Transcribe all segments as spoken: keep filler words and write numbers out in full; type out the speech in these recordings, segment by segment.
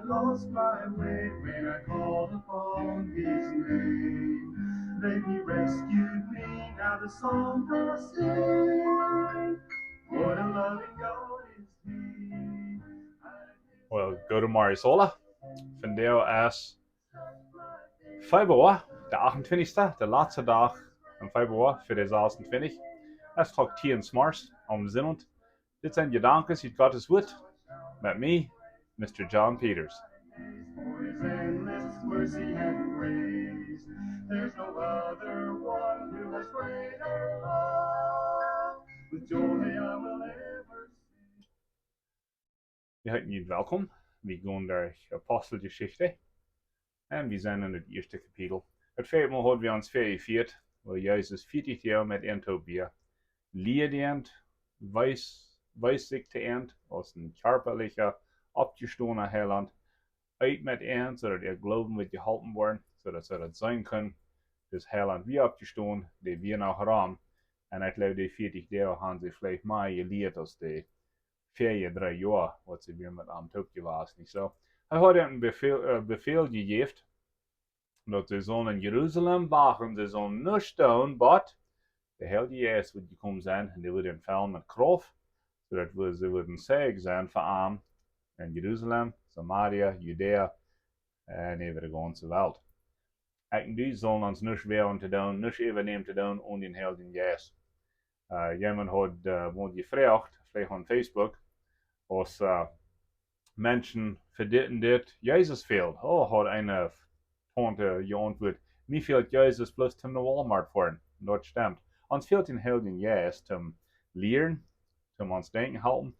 Lost my way when I called upon his name. Then he rescued me, now the song I sing. What a loving God is he. Well, good morning, Sola. Vandaag es Februar, de achtentwintichste, de latste Dach von Februar, tweedausend sasuntwintich. Es Klock tieen zemorjes, aum Sinnowent. Dit sent Jedanken ut Gottes Wuat. Met mie, Mister John Peters. For his endless mercy and grace, there's no other one who has greater love. With joy I will ever sing. Wie heeten junt welkom. Wie gonen derch Aposteljeschicht. Un wie sent en daut ieeschte Kapitel. Daut vieede Mol haud wie ons väajefieet, woo Jesus vieetich Doag met an toop wia. Lieed an, wees, wees sikj to an aus een kjarpalicha, oppjestonen Heilaunt. Eet met an, soo daut äa Gloowen wudd jeholpen woaren, soo daut see daut seenen kunnen. Dis Heilaunt wia oppjestonen, dee wia noch rom. Un ekj jleew, dee vieetich Doag haben see veleicht mea jelieet aus dee väaje dree Joa, waut see wia met am toop jewast, nich soo? Hee haud an een Befäl, äh, Befäl jejäft, daut see sullen en Jerusalem wachten, see sullen nuscht doonen, bat de Heilje Jeist wudd jekomen sennen, un dee wudd an fellen met Krauft, soo daut wudd, see wudden Zeijen sennen fa am en Jerusalem, Samaria, Judäa, un äwa de gaunze Welt. Ekj un du sullen ons nuscht wäajen to doonen, nuscht äwanämen to doonen onen dän Heiljen Jeist. Äh, jemaunt haud, äh, mol jefroacht, veleicht opp Facebook, aus, äh, Menschen fa dit un dit Jesus fält. Oh, haud eene Taunte jeauntwuat: "Mie fält Jesus bloos toom no Walmart foaren." Un daut stemt. Ons fält dän Heiljen Jeist toom lieren, toom ons denkjen halpen,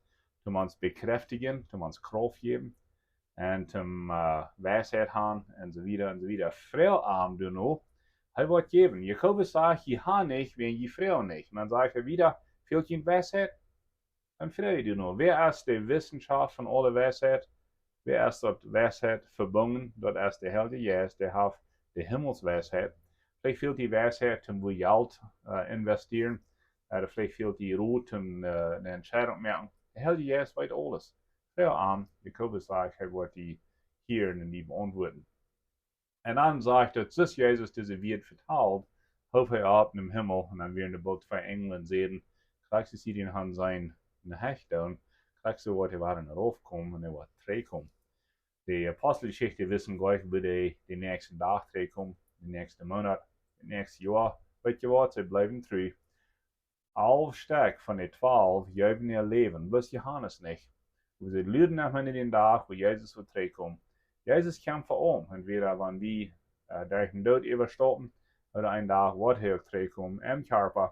toom ons bekjräftjen, toom ons Krauft jäwen, un toom, äh, Weisheit haben, un soo wieda, un soo wieda. Froag am doano, hee woat jäwen. Jakobus sajcht: "Jie haben nich, wiels jie froagen nich." Un dan sajcht hee wieda: "Fält junt Weisheit? Dan froag jie doano." Wäa es de Wissenschaft von aule Weisheit? Wäa es daut Weisheit vebungen? Daut es de Heilje Jeist, dee haft de Himmelsweisheit. Veleicht fält die Weisheit toom woo Jelt, äh, investieren. Ooda veleicht fält die Rot toom, äh, eene Entscheidunk moaken. De Heilje Jeist weet aules. Froag am, Jakobus sajcht, hee woat die hieren un die beauntwuaden. Un dan sajcht daut, soo aus Jesus dise Wieed vetald, hoof hee opp nom Himmel, un dan wieren doa boolt twee Enjel en säden, krakjt soo aus see dän han seenen, ne Hecht doonen, krakjt soo woat hee wada raufkomen un hee woat trigjkomen. De Aposteljeschicht wissen jlikj, woo hee dän näakjsten Dach trigjkjemt, dän näakjsten Moonat, daut näakjste Joa. Weet jie waut, see bleewen tru. Alf Stekj von de twalf jeewen äa Läwen, bloos Johanes nich. Oba see luaden noch mau no dän Dach, wua Jesus wudd trigjkomen. Jesus kjeem fa aun, entwäda wan wie, äh, derch dän Doot äwastaupen, ooda een Dach woat hee uk trigjkomen, em Kjarpa,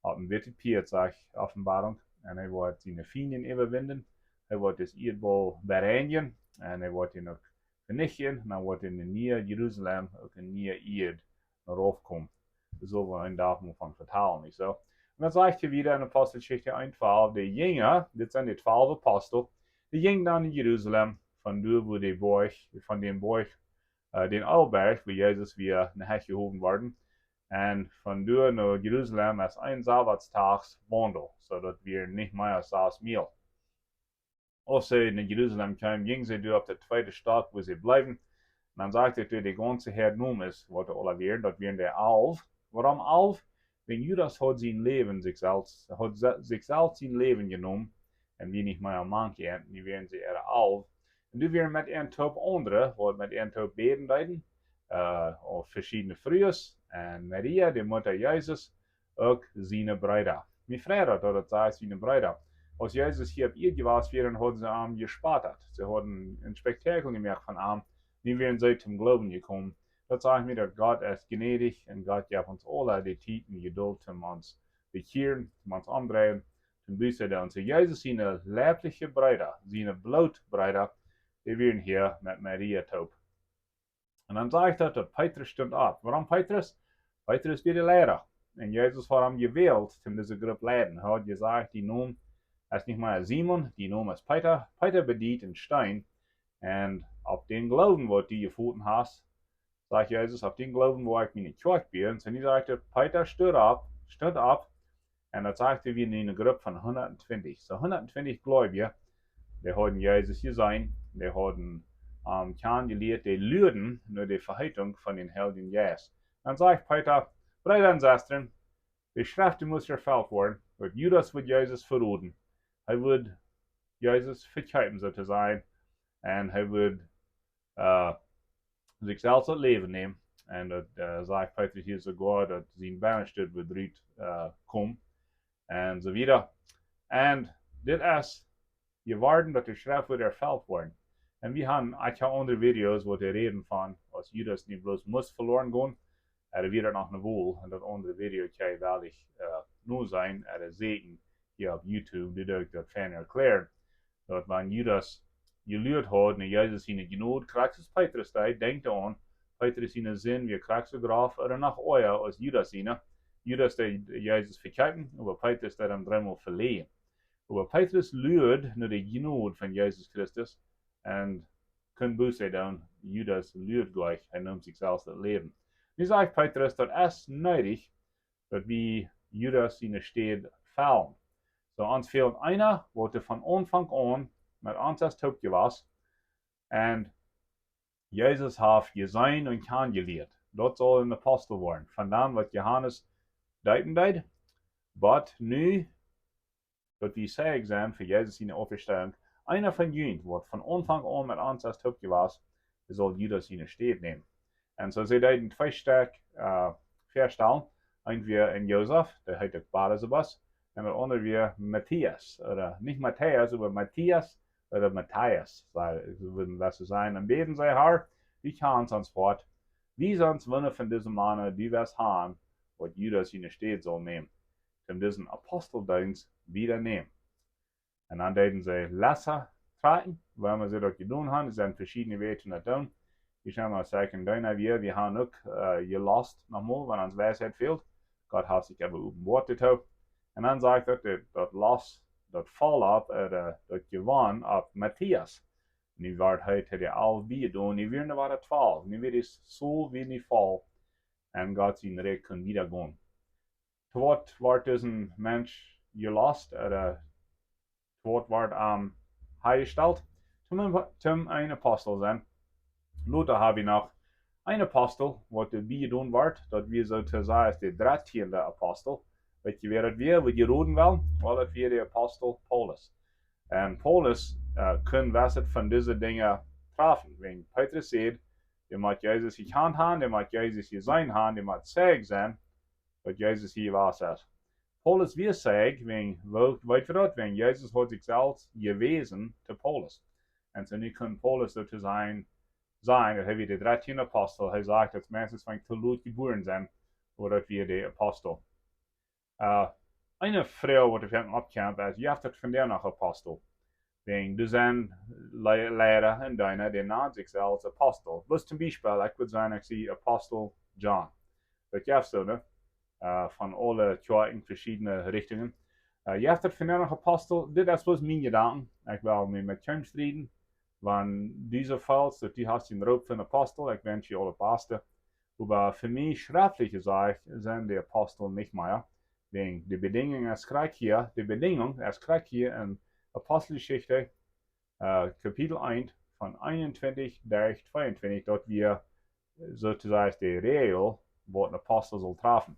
opp een wittet Pieed, sajcht Openboarunk, un hee woat siene Fiend äwawinden, hee woat dise Ieed woll bereinjen, un hee woat an uk venichten, un dan woat en de niee Jerusalem uk ne niee Ieed raufkomen. Doa sell wie een Dach mol von vetalen, nich soo? Un dan sajcht hee wieda en Aposteljeschicht een twalf, de Jinja, dit sent de twalf Apostel, dee jinjen dan no Jerusalem, von doa, wua de Boajch, von dän Boajch, äh, dän Oolberjch, wua Jesus wia ne Hecht jehowen worden, un von doa no Jerusalem es een Sabatstagswaundel, soo daut wia nich mea aus sas Miel. Aus see no Jerusalem kjeemen, jinjen see doa opp de tweede Staut, wua see bleewen. Un dan sajcht hee, de gaunze Häad Nomes, waut doa aula wieren, daut wieren de alf. Wuarom alf? Wiels Judas haud sien Läwen sikj selfst, haud se-, sikj selfst sien Läwen jenomen, un wia nich mea mank an, nu wieren see äare alf. Un doa wieren met an toop aundre, waut met an toop bäden deeden, äh, uk veschiedne Frues, un Maria, de Mutta Jesus, uk siene Breeda. Mie freit daut, daut et sajcht siene Breeda. Aus Jesus hia opp Ieed jewast wia, dan hauden see am jespott. See hauden een Spektakel jemoakt von am. Nu wieren see toom Gloowen jekomen. Daut sajcht mie, daut Gott es jnädich un Gott jeft ons aule de Tiet un Jedult, om ons to bekjieren, om ons omdreien, toom Buße doonen. Soo Jesus siene leiblije Breeda, siene Blootbreeda, dee wieren hia met Maria toop. Un dan sajcht daut, daut Petrus stunt opp. Wuarom Petrus? Petrus wia de Leida. Un Jesus haud am jewält, om dise Grupp leiden. Hee haud jesajcht, dien Nomen es nich mea Simon, dien Nomen es Peeta. Peeta bediet een Steen. Un opp dän Gloowen, waut du jefoten hast, sajcht Jesus, opp dän Gloowen woa ekj miene Kjoakj buen. Un nu sajcht hee, Peeta stunt opp, stunt opp. Un daut sajcht hee, wia ne Grupp von hundat twintich. Soo hundat twintich Gleubje, dee hauden Jesus jeseenen, dee hauden am kjanen jelieet, dee luaden no de Veheetunk von dän Heiljen Jeist. Dan sajcht Petrus: Breeda un Sestren, de Schreft mott erfelt woaren, daut Judas wudd Jesus veroden. Hee wudd Jesus vekjeepen, soo to sajen. Un hee wudd äh, sikj selfst daut Läwen nämen. Un daut, äh, sajcht Petrus hia soogoa, daut sien Bennenste wudd rut, äh, komen. Un soo wieda. Un dit es jeworden, daut de Schreft wudd erfelt woaren. Un wie haben eenje aundre Videos, wua wie räden von, aus Judas nich bloos must veloren gonen, hee wia noch ne Wol. Un daut aundre Video kjenn jie woll, äh, nu seenen, äh, seenen, hia opp YouTube, dee doo ekj daut fein erkjläaren. Daut wan Judas jeluat haud no Jesus siene Jnod, krakjt soo aus Petrus deed, denkjt aun, Petrus siene Sind wia krakjt soo groff ooda noch oaja aus Judas siene. Judas deed Jesus vekjeepen, oba Petrus deed am dreemol veleajen. Oba Petrus luad no de Jnod von Jesus Christus un kunn Buße doonen. Judas luad jlikj, hee neem sikj selfst daut Läwen. Nu sajcht Petrus, daut es needich, daut wie Judas siene Städ fellen. Soo, ons fält eena, waut von Aunfank aun met ons es toop jewast. Un Jesus haft jeseenen un kjanen jelieet. Daut saul een Apostel woaren. Von dan, waut Johanes deepen deed, bat nu, daut wie Zeijen sent fa Jesus siene Auferstehung. Eena von junt, waut von Aunfank aun met ons es toop jewast, dee saul Judas siene Städ nämen. Un soo see deeden twee Stekj, äh, väastalen. Eent wia een Josef, dee heet uk Barsabas. Un daut aundre wia Matthias. Ooda nich Matthias, oba Matthias ooda Matthias, soo, soo wudden wie daut soo sajen. Un bäden see: Herr, du kjanst ons Hoat. Wies ons, woona von dise Mana du west han, waut Judas siene Städ saul nämen, toom disen Aposteldeenst wieda nämen. Un dan deeden see Lesa trakjen, wuarom see daut jedonen haben. Doa sent veschiedne Wäaj to daut doonen. Ekj saj mau, saj ekj, un dan wia, wie haben uk, äh, jelost nochmol, wan ons Weisheit fält. Gott haft sikj äwa openboat daut uk. Un dan sajcht daut, daut, daut Los, daut foll opp, äh, daut jewonn opp Matthias. Nu wort hee to de alf biejedonen, nu wieren doa wada twalf, nu wia de Tol wia nu voll. Un Gott sien Rikj kunn wieda gonen. Toom waut wort disen Mensch jelost, ooda toom waut wort am, ähm, hanjestalt? Toom, toom een Apostel sennen. Lota hab wie noch een Apostel, waut doabie jedonen wort, daut wia soo to sajen de dartieende Apostel. Weet jie, wäa daut wia, wua jie roden wellen? Well, daut wia de Apostel Paulus. Un Paulus, äh, kunn waut von dise Dinja träfen. Wan Petrus säd, dee mott Jesus jekjant haben, dee mott Jesus jeseenen haben, dee mott Zeijen sennen, daut Jesus hia wia. Paulus wia Zeijen, wan, woo, weet wie daut, wan Jesus haud sikj selfst jewäsen to Paulus. Un soo nu kunn Paulus soo to sajen, sajen, daut hee wia de dartieende Apostel, hee sajcht, daut Mensch es von to lot jebuaren sennen, ooda daut wia de Apostel. Äh, eene Froag, waut doa väl oppkjemt, es, jeft daut vondoag noch Apostel? Wan doa sent Le-, Liera un Deena, dee nanen sikj selfst Apostel. Bloos toom Biespel, ekj wudd sajen, ekj sie Apostel John. Daut jeft soone, äh, von aule Kjoakjen, veschiedne Richtungen. Äh, jeft daut vondoag noch Apostel? Dit es bloos mien Jedanken. Ekj well mie met kjeenem strieden. Wan du soo feelst, daut du hast dän Roop von Apostel, ekj wensch die aulet Baste. Oba fa mie schreftlich jesajcht sent de Apostel nich mea. Wäajen de Bedinjunk es krakjt hia, de Bedinjunk es krakjt hia en Aposteljeschicht, äh, Kapitel eent von eenuntwintich bat tweeuntwintich, daut wia, äh, soo to sajen, de Räajel, waut een Apostel saul träfen.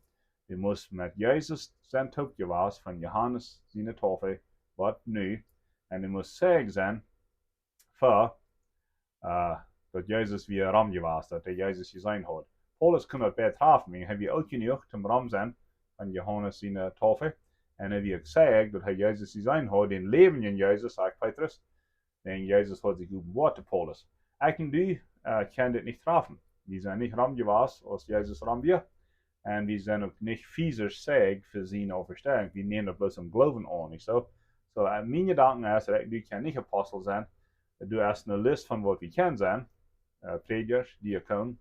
Dee must met Jesus sennen toop jewast von Johanes siene Taufe bat nu. Un dee must Zeijen sennen fa, äh, daut Jesus wia rom jewast, daut hee Jesus jeseenen haud. Paulus kunn daut bäta träfen, wan hee wia oolt jenuach toom rom sennen von Johanes siene Taufe. Un hee wia uk Zeijen, daut hee Jesus jeseenen haud, dän läwendjen Jesus, sajcht Petrus. Dän Jesus haud sikj openboat to Paulus. Ekj un du, äh, kjennen dit nich träfen. Wie sent nich rom jewast, aus Jesus rom wia. Un wie sent uk nich fisisch Zeijen fa siene Auferstehung. Wie nämen daut bloos em Gloowen aun, nich soo? Soo, äh, mien Jedanken es, daut ekj un du kjennen nich Apostel sennen. Doa es eene List von waut wie kjennen sennen. Äh, Prädja, Diakon,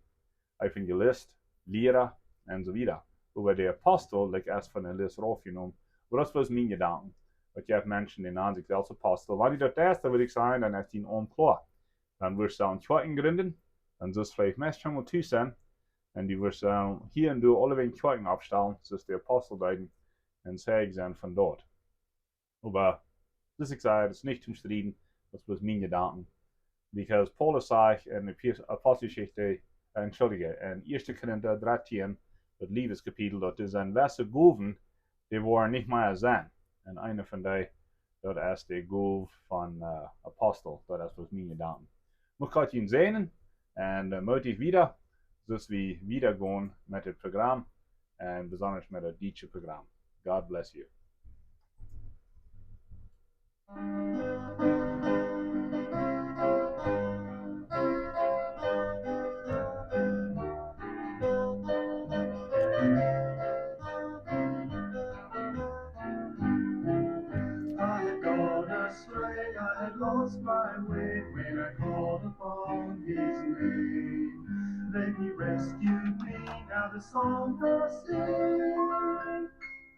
Evangelist, Liera un soo wieda. Oba de Apostel, like, es von de List raufjenomen. Oba daut es bloos mien Jedanken. Daut jeft Menschen, dee nanen sikj selfst Apostel. Wan du daut deist, dan wudd ekj sajen, dan es dien Aum kloa. Dan wurscht du eene Kjoakj jrinjen, dan sust veleicht meist schon mol tus sennen. Un du wurscht, äh, hia un doa aulewäajen Kjoakjen oppstalen, soo aus de Apostel deeden, un Zeijen sennen von doa. Oba, soo aus ekj säd, daut es nich toom strieden, daut es bloos mien Jedanken. Because Paulus sajcht en de Aposteljeschicht, entschuldige, en ieeschte Korinta dartieen, daut Leeweskapitel, daut doa sent jewesse Gowen, dee woaren nich mea sennen. Un eena von dee, daut es de Gow von Apostel, daut es waut mie jedocht. Mucht Gott junt säajnen un mootich wieda, soo aus wie wieda gonen met daut Program un besonda met daut dietsche Program. God bless you. I had gone astray, I had lost my way when I called upon his name. Then he rescued me, now the song I sing.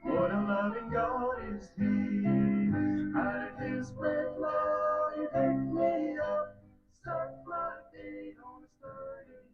What a loving God is he, out of his way